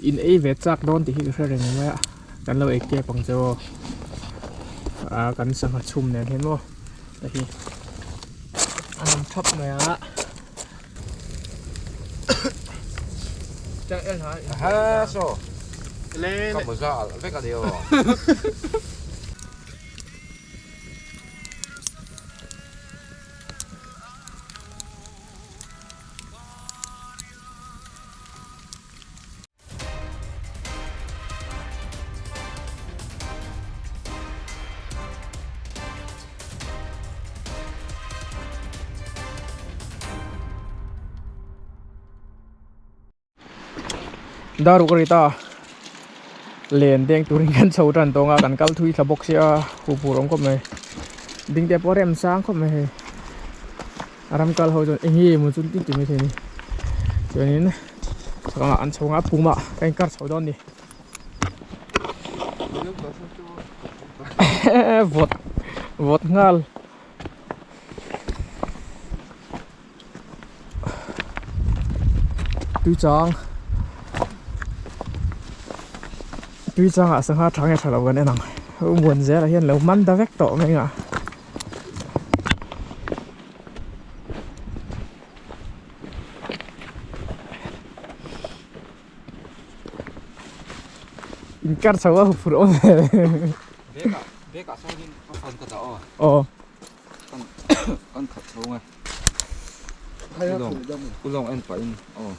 In ei ve chak dawn tih hi ka hre reng mai a kan lo ei kep ang che aw ah kan sangha chhum nen hian maw hei hi a nam thap mai a. Daruk a ri ta len deng turin kan chho tan tawng a kan kal thui thla bawk sia hu bur awm khawp mai ding te pawh a rem sang khawp mai hei a ram kal ho chuan eng nge maw chu tin ti maithei a ni chuanin chhakah an chho nga pumah ka inkar chho dawn a ni vawt vawt nghal tui chang tui changah sangha tha nge tha lo kan en ang muan zelah hian lo man ta vek tawh mai a. Inkar chho a huphurh awm ve. Bag ah bag ah sawn ka phone ka dah aw. Aw. Kan kan khat chho nge. Ulawng ulawng en pah in aw.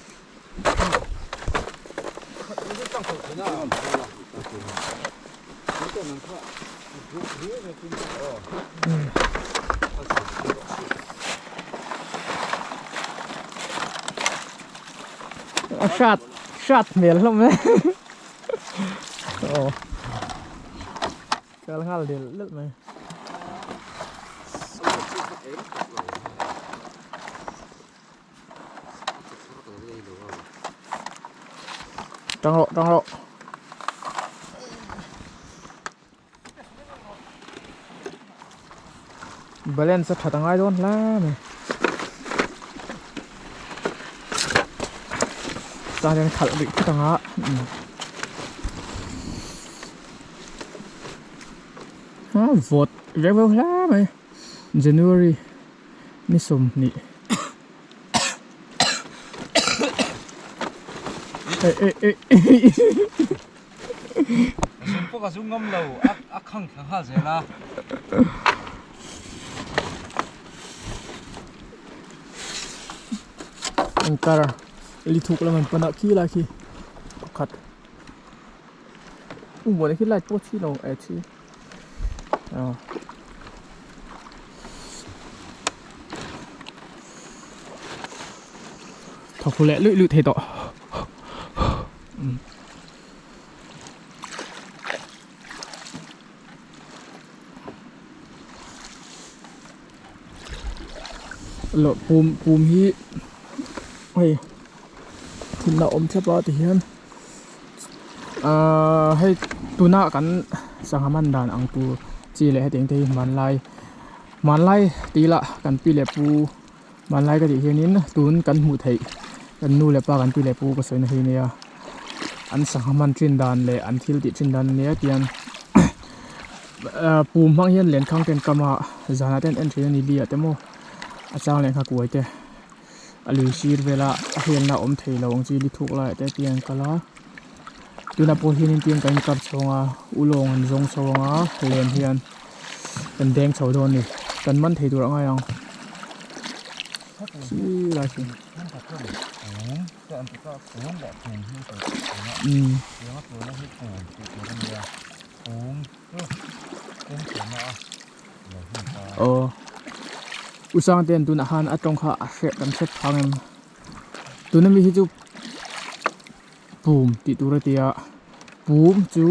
A hrat hrat hmel hlawm e aw kal nghal del del mai. Tang rawh tang rawh. Balance a that angai dawn hle mai. Chuan hian khalh rih phawt ang a. Vawt reuh reuh hle mai January ni 20 eh eh eh Zung pawh ka zung ngam lo a khang thla nghal zel a. Engkar li thuk lam an pan a khi lai khi pakhat u khi light pawh chhi lo eh chhi aw. Thawk leh luih luih thei tawh. Loh pum pum hi hei thil a awm thlap a tihian ahh hei tuna kan sangha man dan ang tur chi leh hetiang te hi hmanlai hmanlai tih lah kan pi leh pu Hmanlai ka tih hianin tun kan hmuh theih kan nu leh pa kan pi leh pu ka sawina hi ania an sangha hman thin dan leh an thil tih thin dan ania tiang pum hmang hian lenkhang te an kam a zanah te an en thin a ni li ah te maw a chang lehkha kuai te a lui sir vela a helna awm thei lo ang chi li thuk laiah te tiang an kal a tunah pawh hianin tiang kan inkar chhawng a ulawng an zawng chhawng a len hian. Kan deng chho dawn a ni kan man thei tur a ngai ang khi lai khi aw u sang ten tunah khan a tawng kha a hreh kan hre phang em tuna mi hi chu pum tih tur a ti a pum chu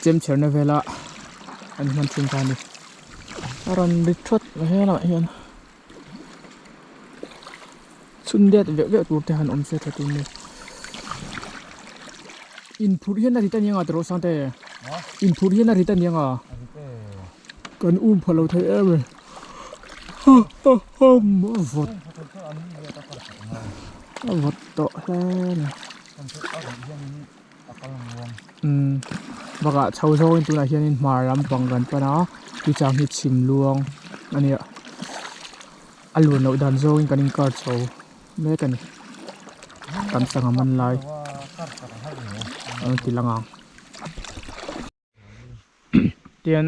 chem chherna vela an hman thin kha a ni a rawn ri thawt mai helaiah hian chhun det veuh veuh tur te han awm se tha tur a ni inphurh hian a rit a ni ang a tiraw sangte inphurh hian a rit a ni ang a kan um pha lo thei em e vawt a vawt tawh hle a ni. Umm bakah chho zawngin tunah hianin hmar lampang kan pan a tuichang hi chhim luang a nia a luan loh dan zawngin kan inkar chho mek a ni kan sangha man lai a rawn ti lang ang. Tian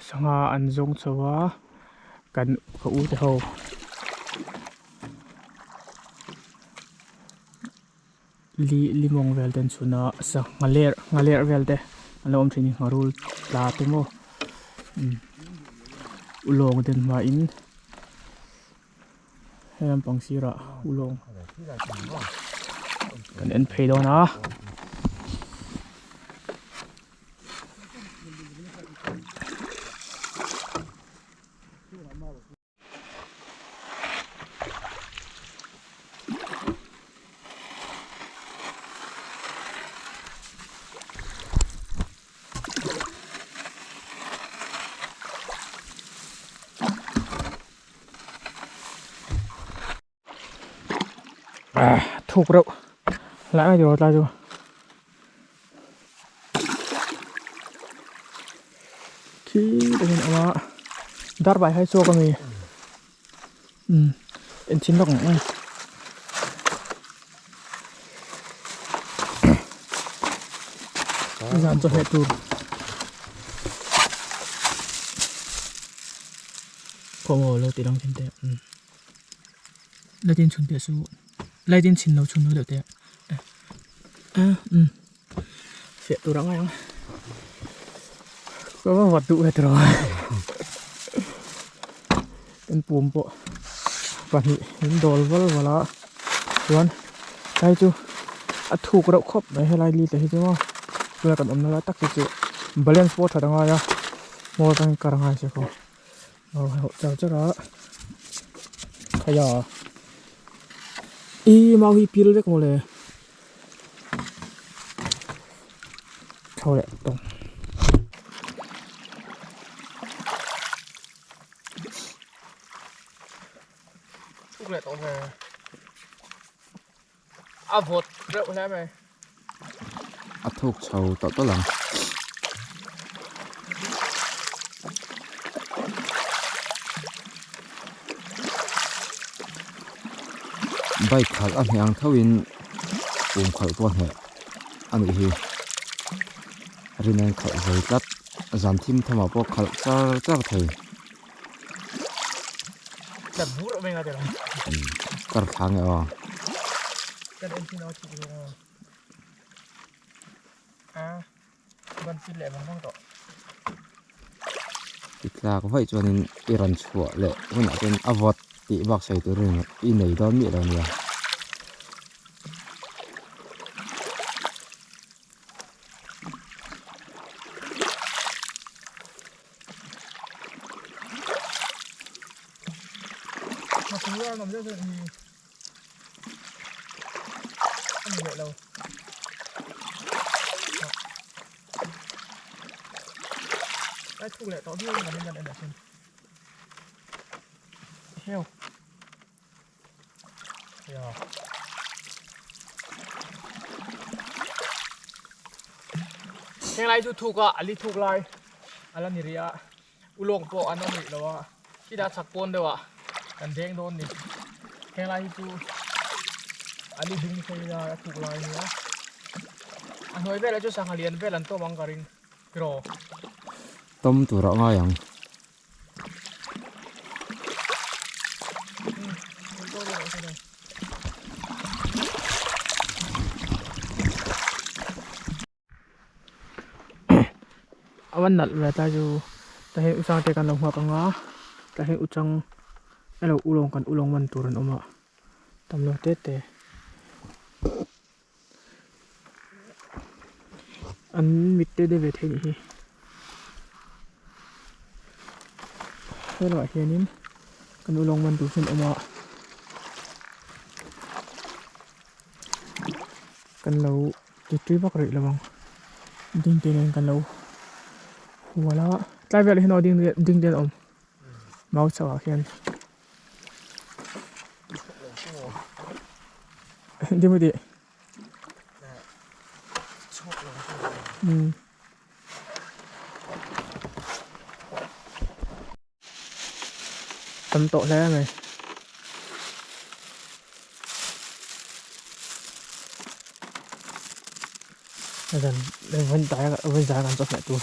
sangha an zawng chho a kan ka u te ho li limawng vel te an chhun a sangha ler ngha ler vel te an lo awm thin a ngharul tla te maw umm ulawng den hmain He lampang sirah ulawng kan en phei dawn a. Thuk reuh lai mai tur tlai chu khi takin a awm a dar bai hai chhuak ami umm enchhin lawk ang zan chawhmeh tur. Khaw lo ti lang thin teh umm light in chhun teh su light in chhin lo chhun lo deuh teh a umm fiah tur ang ang ka va vat duh ve tawh kan pum pawh pahnih min dawl val val a chuan tlai chu a thuk reuh khawp mai helai li te hi chu maw tuna kan awmna lai tak hi chu balance pawh a that angai a hmawr atangin kar angai se khaw. Aw hauh char char a khaia ih mau hi pil vek mawle tho leh tawng. Thuk leh tawh ve a vawt reuh hle mai. A thuk chho tawh tawlh ang. Bike khalh a hne ang tho in pum khalh pawh a hneh a nih hi. Rin a khalh zai tlat zan thim tham ah pawh khalh char char thei. Kar thla nge aw. I tlak vaih chuanin i rawn chhuah leh hunah chuan a vawt tih bak sawi turin i nei dawn miah lo nia. Heng lai chu thuk a a li thuk lai a la ni rih a ulawk pawh an awm rih lo a khitah chhak pawn deuh ah kan deng dawn ni heng lai hi chu a li dum phei lai a thuk lai a ni a a hnuai velah chu sangha lian vel an tawm ang ka ring tiraw. Tawm tur ah ngai ang. A va nalh ve tlai chu tah hian uchang te kan lo nghak ang a tah hian uchang elo ulawng kan ulawng man tur an awm a tam lo te te an mit te deuh ve thei nih hi helaiah hianin kan ulawng man tur chu an awm a kan lo ti tui vak rih lo ang ding te nen kan lo hual a tlai velah hian aw ding ding te an awm mau chho ah khian. Ding maw tih. Umm. Tam tawh hle mai. Zan vawn dai vawn zai kan chawhmeh tur.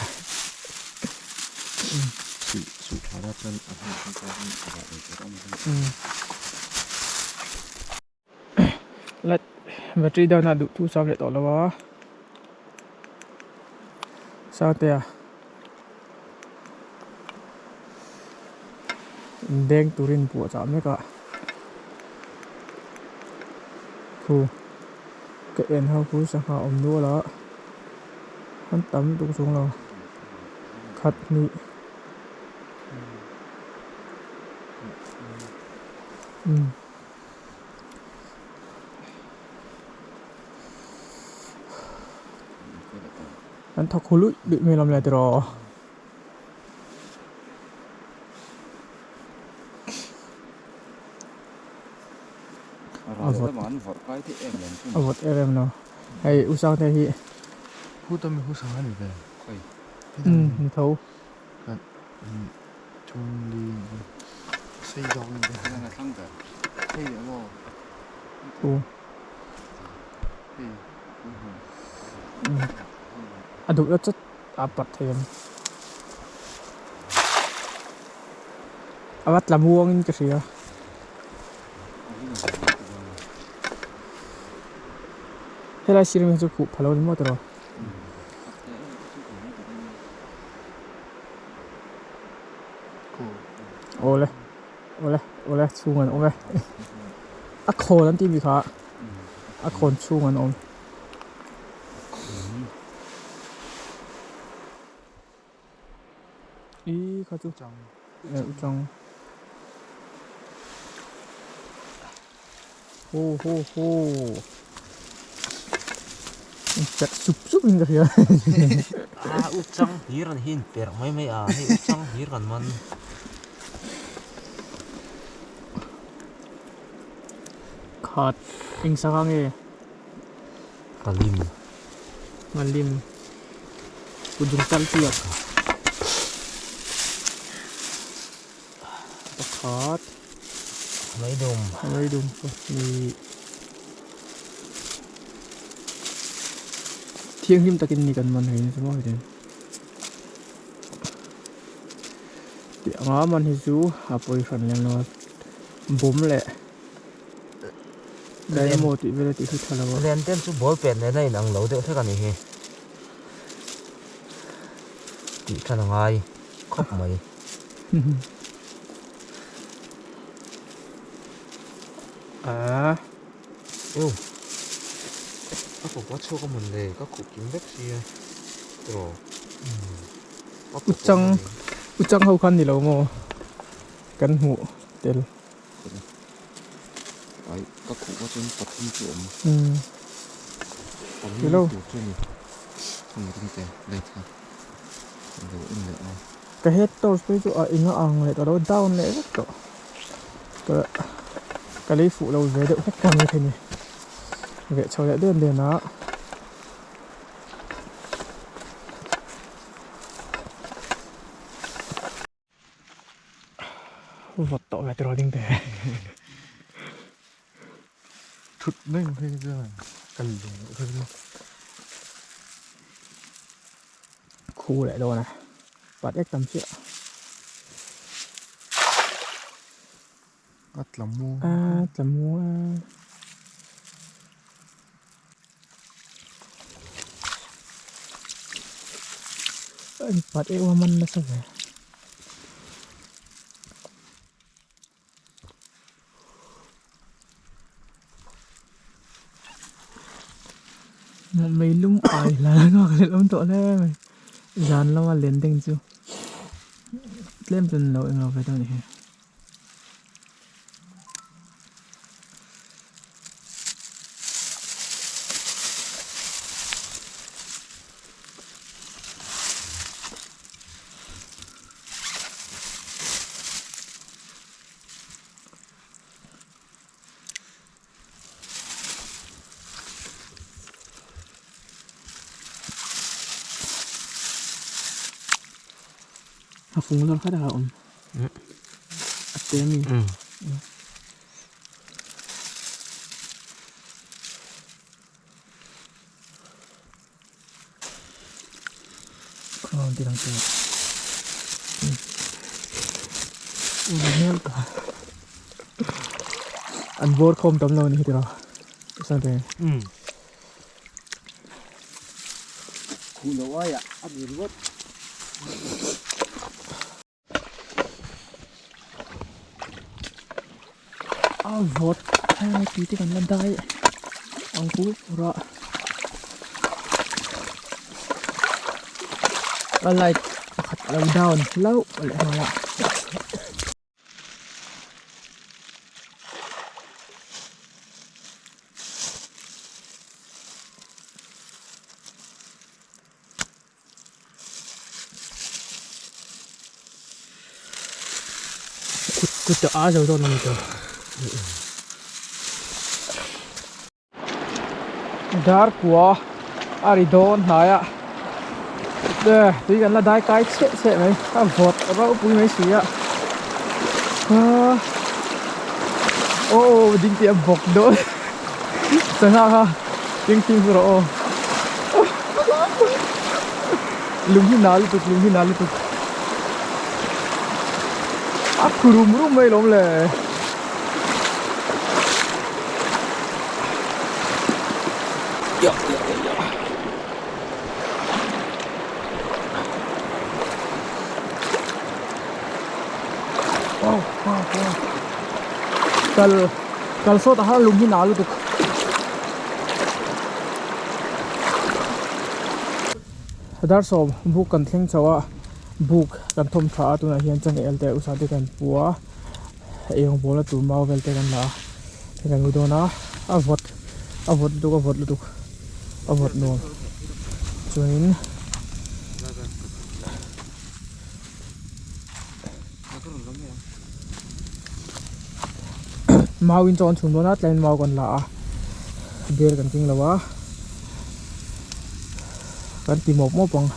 Suih suih tha la chuan a hmun hmun pawh hi a rah ei tur a ni. Umm. Light battery down a duh thu sam leh tawh lo a Sangtea beng turin puah chah mek a khu ka en ho khu sangha awm nual a an tam lutuk chuang lo khat hnih. An thawk hu luih luih mai lam le tiraw. A vawt a vawt em em lo hei u Sangte hi umm tho. A duh na chat a pat thei ang a va tla muang in ka hria. Helai sir hi chu khuh pha lo ni maw tiraw. Awle awle awle chhung an awm e a khawn an tih mi kha a khawn chhung an awm ih kha chu chang ho ho ho perh sup sup in ka hria a u chang hlir an hi in perh mai mai a hei u chang hlir kan man khat eng sangha nge Ngalim Ngalim kut zung chal chiah pakhat Meidum Meidum pahnih Thianghlim takin ni kan man hei ni chu maw hetiang Tih anga man hi chu a pawi hran lem lo a bawm leh Dynamo tih vel a tih hi tha lo a. Len ten chu ball pen nen a inang lo deuh hlek a nih hi. Tih than a ngai khawp mai. A. Eww. A fawpa chhuak a mawn le ka khuh kim vek sia. Tiraw. Uchang uchang ho khan ni lo maw kan hmuh tel. Ai ka khuh kha chuan pathum chu a awm. Umm. Pali tur chu a ni. Hemi ring te light kha a lo en leh a. Ka head torch phei chu a eng a ang leh tawh lo down leh vek tawh. Ka ka lei fuh lo ve deuh hlek ang maithei a ni. Veh chho leh den den a. Vawt tawh ve tiraw ding te. Thut mai phei chuan kal lung loh phei chu. Khu leh dawn a pat ek tam chiah. A tla muang. A tla muang a. Pat eu a man nasa ve. Mei lum ai la nghak leh awm tawh hle mai. Zan lama len deng chu tlem chuan lo englo ve dawn a nih hi. A fung zawr khat a awm. A te mi. Khawn ti lang te. An bawr khawm tam lo ni hi tiraw. Sante. Khuh loh aiah a ni ringawt. A vawt a tui te kan la dai ang pur pur a a light pakhat a lo down hlauh leh nghal a. Kut kut a zo dawn a ni tawh. Dar kua a ri dawn hnai a e tui kan la dai kai chhe chhe mai a vawt ropui mai si a aaa aw ding tih a bawk dawn sangha kha king king chu rawh aw lung hi na lutuk lung hi na lutuk a khu rum rum mai lawm le. Kal kal sawt a har lung hi na lutuk. Dar sawm buk kan thleng chho a buk kan thawm tha a tunah hian changel te usa te kan pu a. Eirawng bawlna tur mau vel te kan la a hei kan hmu dawn a a vawt a vawt lutuk a vawt lutuk a vawt nuam chuanin mau in chaw an chhum dawn a tlaiin mau kan la a bel kan keng lo a kan ti mawp mawp ang.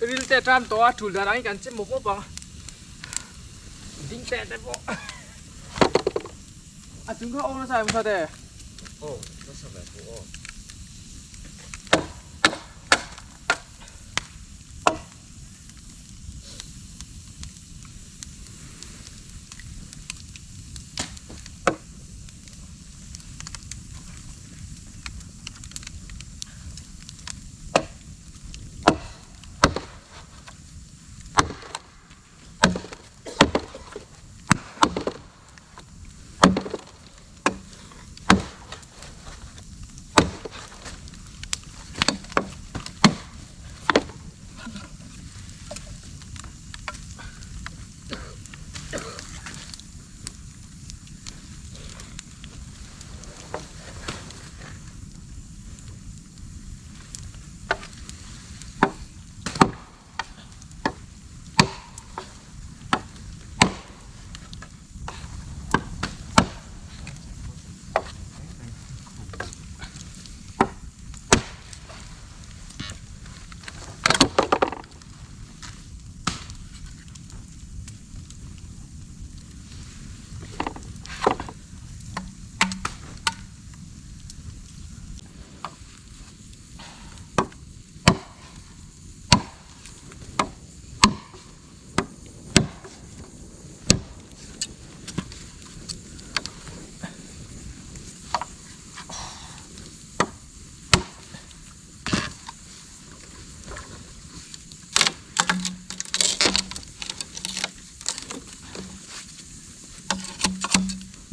Ril te tan tawh a tul dan angin kan che mawp mawp ang ding te te pawh a chung kha awm nasa em kha te aw nasa ve pawh aw.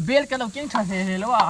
Bel ka lo keng tha hle hle lo a.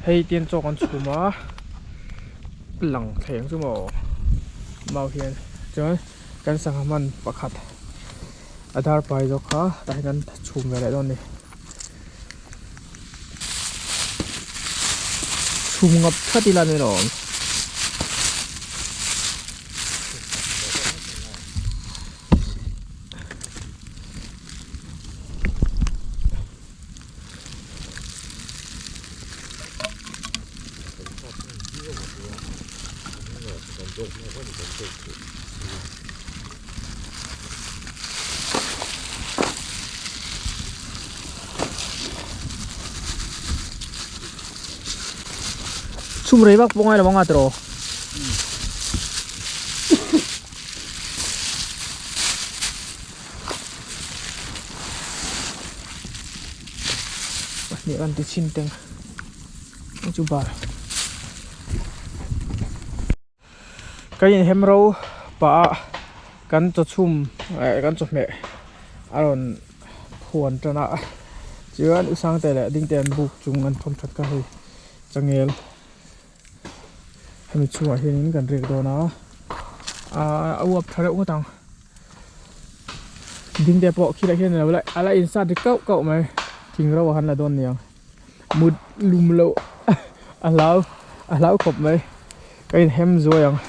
Hei tian chaw kan chhum a lang thei ang chu maw mau hian chuan kan sangha hman pakhat a dar pai zawk kha tah hian kan chhum ve leh dawn a ni. Chhum ngap that ila ni lawm. Chhum rei vak pawh ngai lo ang a tiraw. Pahnih kan ti chhin teng chu bar. Ka inhem ro pah a kan chaw chhum eh kan chawhmeh a rawn phuan tan a chuan u Sangte leh Dingte an buk chung an thawm that kha hei changel hemi chhungah hianin kan riak dawn a ahh a uap tha reuh ngawt ang Dingte pawh khilai hian alo la a la insat ri kauh kauh mai thing ro a han la dawn niang. Mut lum loh a hlau a hlau khawp mai ka in hem zuai ang.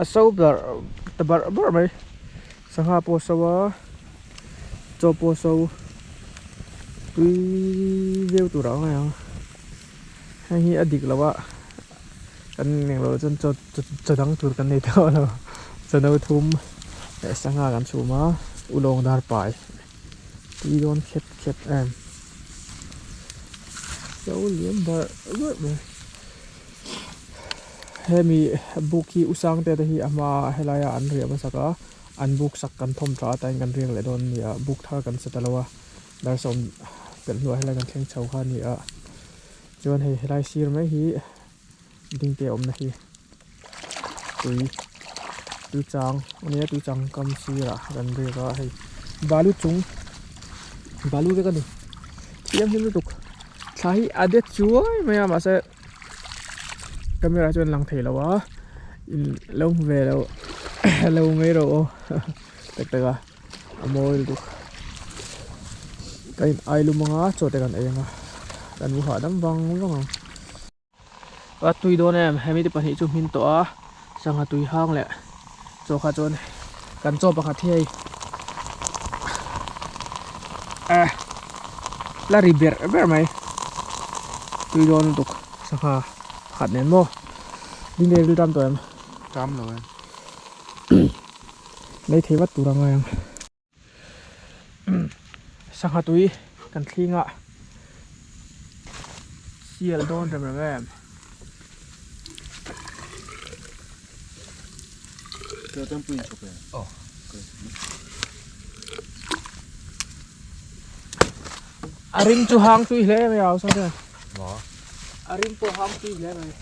A so barh ta barh barh mai sangha pawh a so a chaw pawh a so tui viau tur ah a ngai ang hei hi a dik lo a kan eng lo chuan chaw chaw dang tur kan nei tawh lo chaw no thum leh sangha kan chhum a ulawng dar pai tui dawn khet khet em so liam barh barh mai. Hemi buk hi u Sangte te hi a hma helaia an riah hmasak a an buk sak kan thawm tha atan kan riak leh dawn a ni a buk thar kan sa ta lo a dar sawm pelh hnuah helai kan thleng chho kha a ni a chuan hei helai sir mai hi dingte awmna hi tui tui chang a nia tui chang kam sirah kan riak a hei balu chung balu vek a ni thianghlim lutuk thla hi a det chuai mai a mahse. Camera chuan lang thei lo a in lo hmu ve lo lo mai rawh aw tak tak a a mawi lutuk ka in ai lum anga chaw te kan ei anga kan mu hahdam vang vang ang a tui dawn em hemi te pahnih chu hmin tawh a sangha tui hang leh chaw kha chuan kan chaw pakhat hi hei eh la ri ber ber mai tui dawn lutuk sangha pakhat nen maw ding te ril tam tawh em tam lo e nei thei vat tur a ngai ang sangha tui kan thling a sial dawn rem rem em. A rim chu hang tui hle mai a saw te a rim pawh hang tui hle mai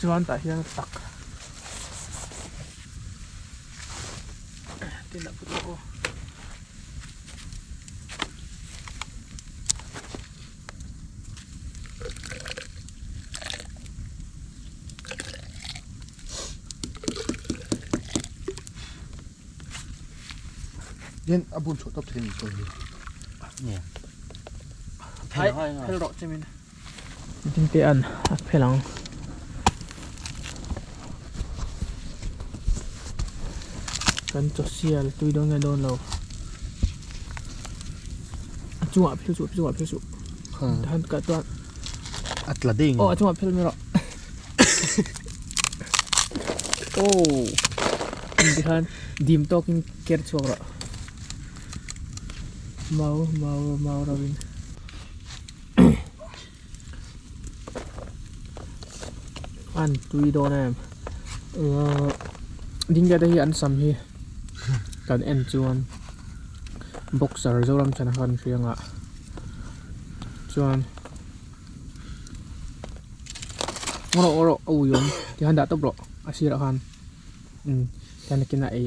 chuan tah hian tak tin a put aw. Hian a bun chhuah tawp thei ni sawi hi. Nge. Phel phel rawh chimin. Ding te an a phel ang. Kan chaw sial tui dawn nge dawn lo. A chungah phel suh a chungah phel suh. Han ka chuan. A tla ding. Aw a chungah phel mai rawh. Oh. Tikhan dim tawkin ker chhuak rawh. Mau mau mau rawin. An tui dawn em ding te hi an sam hi kan en chuan boxer Zoram chhan kha kan hria ang a. Chuan ngaw rawh ngaw rawh a ui awm tikhan dah tawp rawh a sirah khan umm tihian nakinah ei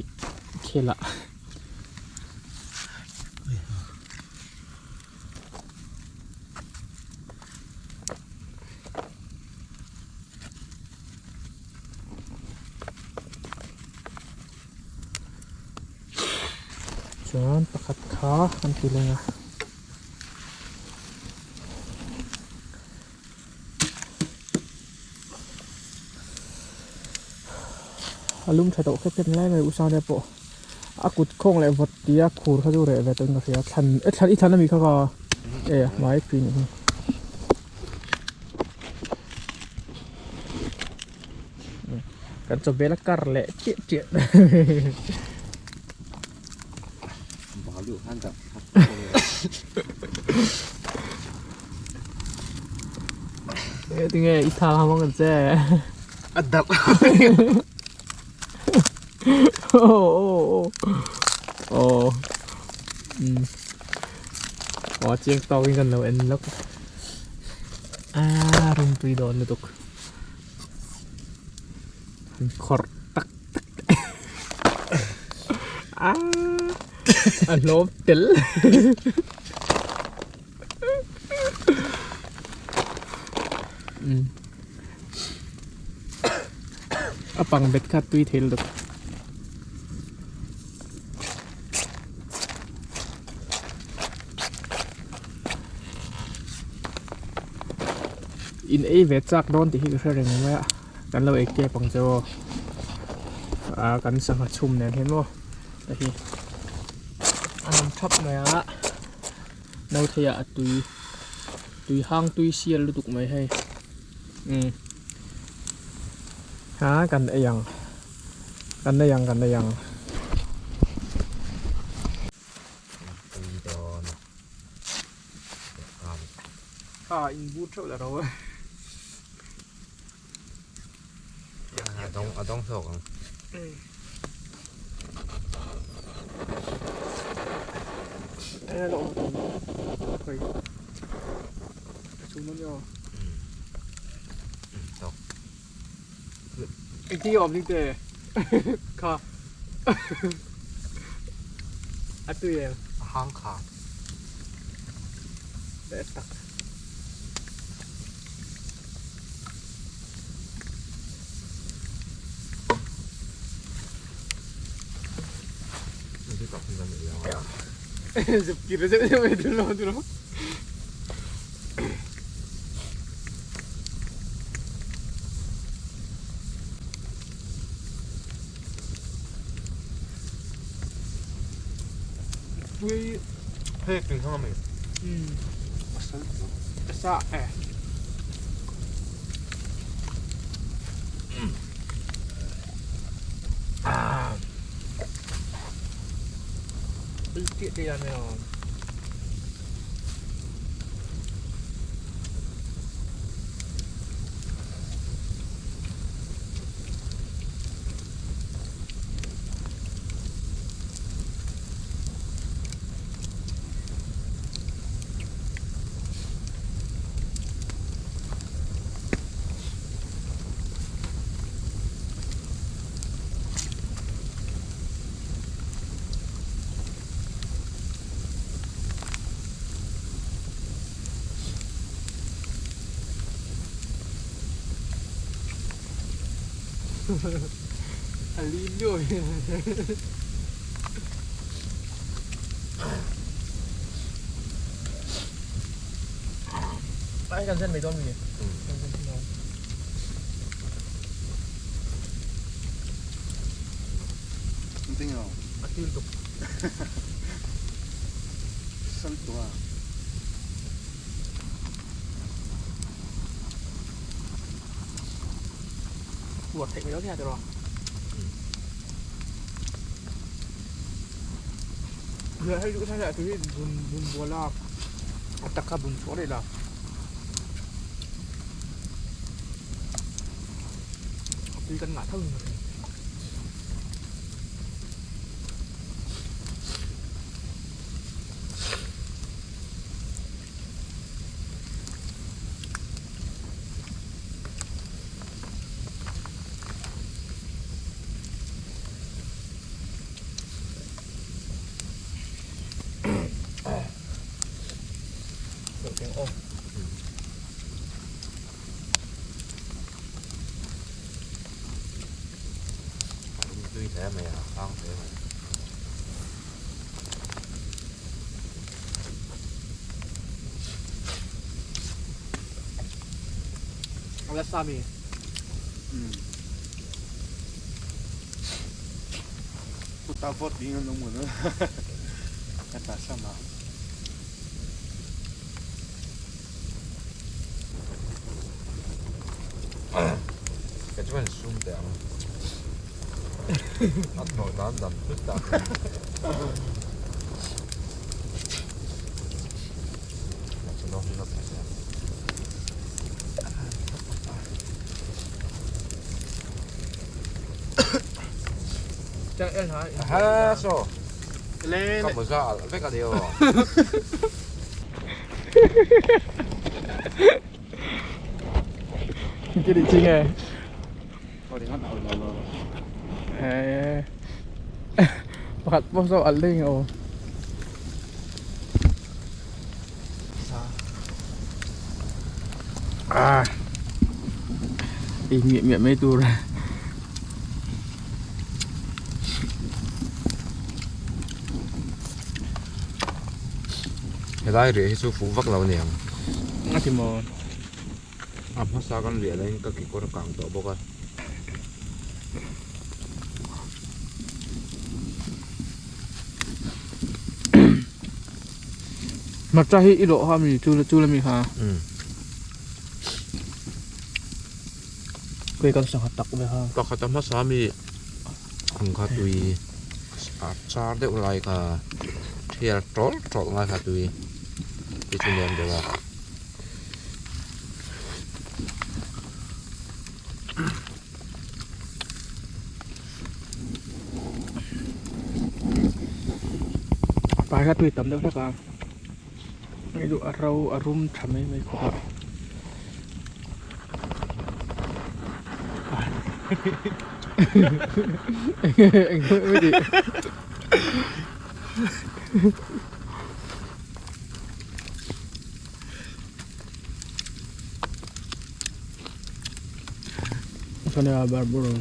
khel ah. Chuan pakhat kha an ti leng a. A lum tha tawh khep khep lai mai usang te pawh a kut khawng leh vawt tia khur kha chu reh ve tawhin ka hria thlan e thlan i thlan ami kha ka e hmai pui nih hi. Kan chaw bel a kar leh chiah chiah. Tinge i thang hamang ang che. A dap. Oh oh oh. Oh. Um. Oh chiang tawkin kan lo en lawk. Ah rum tui dawn lutuk. An khawrh tak tak ah a hlawm tel a pang bet kha tui thei lutuk. In ei ve chak dawn tih hi ka hre reng mai a kan lo ei kep ang che aw ah kan sangha chhum nen hian maw hei hi a awm thap mai a no thei ah a tui tui hang tui sial lutuk mai hei umm ha kan ei ang kan ei ang kan ei ang. Kha in but theuh la ro e. A dawng a dawng hlawk ang. Ê lộ Khởi Chúng nó nhỏ Tawk. Eng ti awm ding te Kha A tui em A hang kha. Leh tak. Zep kir zep zep mai dun lo dun lo. Tui phek tui hang ami. Sa eh. Ah. Tiệt đi này rồi. A lim nuai. Ai kan sen mai dawn mi? Kan sen dawn. Ting lo. A til tuk. Sal tua. Luộc thịt mấy đứa nha được rồi. Giờ hay dụ sao lại thứ bùn bùn bùa la. Tất cả bùn số đây là. Tuy cần ngã thân rồi. Ala sa mi. Kuta vawt ding an awm a ka ta sam a. Ka chuan sum teh ang. A thawh dan dam thut tak. Ha so. Le Ka mawza alh vek a ni aw. Cái địa chỉ nghe. Pakhat pawh saw alh daih ang aw. Ah. Ei miah miah mai tur. Helai riah hi chu fuh vak lo aniang. A ti maw? A hmasa kan riah laiin ka kekawr a kang tawh bawk a. Hmarcha hi i lawh kha mi chu chu la mi kha. Kei kan sangha tak ve kha. Pakhat a hmasa mi ang kha tui a char deuh lai kha thial tawlh tawlh ngai kha tui ti chu nuam deuh a. Pai kha tui tam deuh hlek a hei chu a ro a rum tha mai mai khawp a eng nge mai tih. Sana barbaro.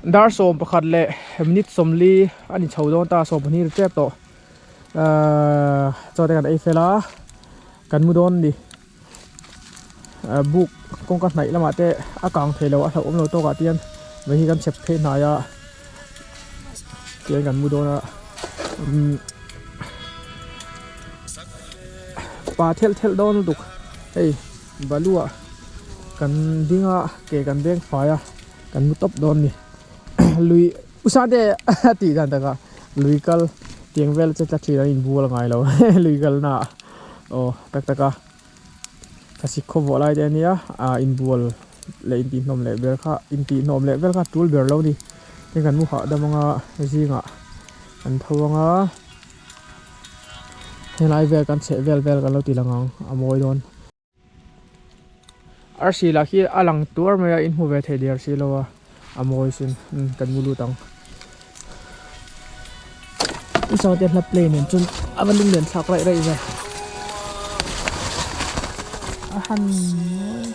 Dar 11 leh minute 40 a ni chho dawn ta 12 ri tep tawh ahh chaw te kan ei fel a kan mu dawn a ni ahh buk kawngka hnaih lamah te a kang thei lo a hlauhawm lo tawkah te hian mei hi kan chep phei hnai a tihian kan mu dawn a umm pa thelh thelh dawn lutuk hei. Baluah kan ding a ke kan beng fai a kan mu tawp dawn ni lui usate a tih dan takah lui kal tiang vel che tla thin an inbual ngai lo lui kal na ah aw tak tak a thlasik khaw vuah lai te ania ah inbual leh intihhnawm leh ber kha intihhnawm leh vel kha tul ber lo ni tin kan mu hahdam anga zingah an tho anga. Helai vel kan chheh vel vel kan lo ti lang ang a mawi dawn. Arsi lah khi a lang tuar mai a in hmu ve thei der si lo a a mawi sin kan mu lut ang. Saw te hla play nen chuan a va lung len thlak raih raih ve a han mawi.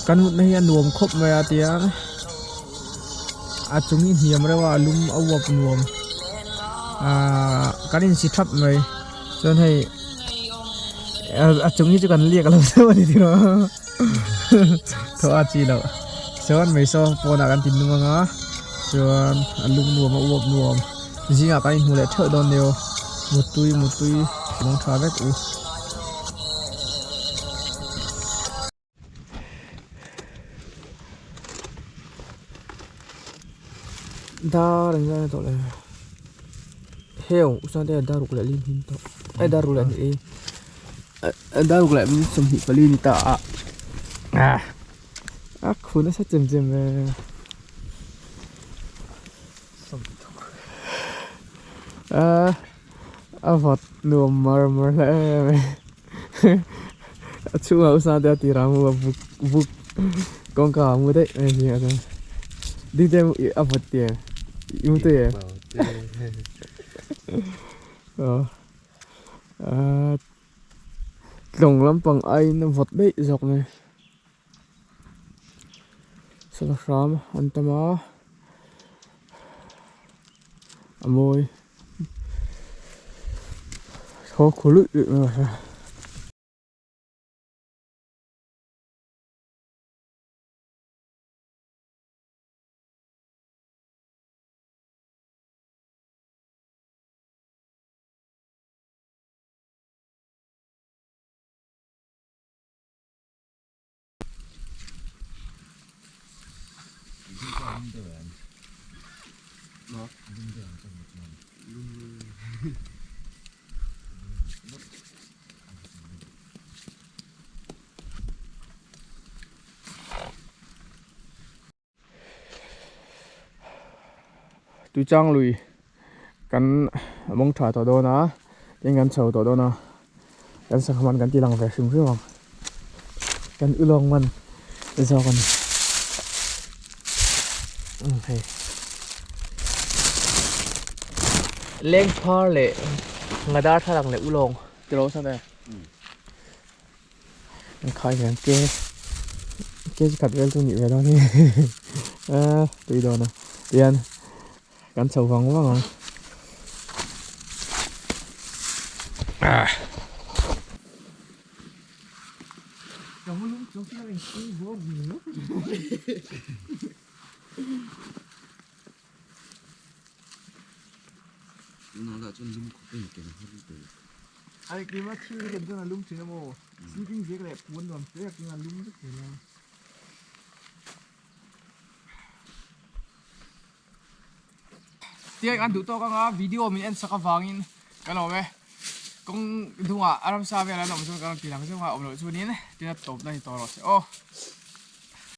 Kan mutna hi a nuam khawp mai a tiang a chung hi hniam reuh a a lum a uap nuam ahh kan insi thap mai chuan hei a chung hi chu kan liak lo deuh a ni tiraw thaw a chi loh chuan mai saw pawnah kan ti nung ang a chuan a lum nuam a uap nuam zingah kan inhmu leh theuh dawn nia mutui mutui mawng tha vek u. Dar an zai tawh le heu usate a dar ruk leh lim him tawh ai dar ruk leh ni e dar ruk leh 24 ni ta a a khu nasa chem chem ve a a vawt nuam mar mar hle mai. A chhungah usa te a tir a mu a buk buk kawngka a mu daih mai zingah chuan ding te a vawt ti em i mu tui em aw ah tlawng lampang aiin a vawt daih zawk mai sava hram an tam a a mawi. Thaw khu luih luih mai a. Tuichang lui kan mawng tha tawh dawn a tin kan chho tawh dawn a kan sangha man kan ti lang ve hrim hrim ang kan ulawng man zawk a ni umm hei leng phar leh nga darthlalang leh ulawng tilo sa ve An khai hian ke ke chi khat vel chu nih ve dawn hi a tui dawn a tihian kan chho vang vang ang Tunah lah chuan lum khawp a inken har lutuk. Ai keimah thil hi kan chuan a lum thin a maw? Sleeping bag leh puan nuam te tak in a lum vek thin a. Tiang an duh tawk anga video min en sak avangin ka lawm e. Kawng dungah a ramsa vel an awm chuan ka rawn ti lang zeuh a, awm loh chuanin tina tawpna ni tawh rawh se aw.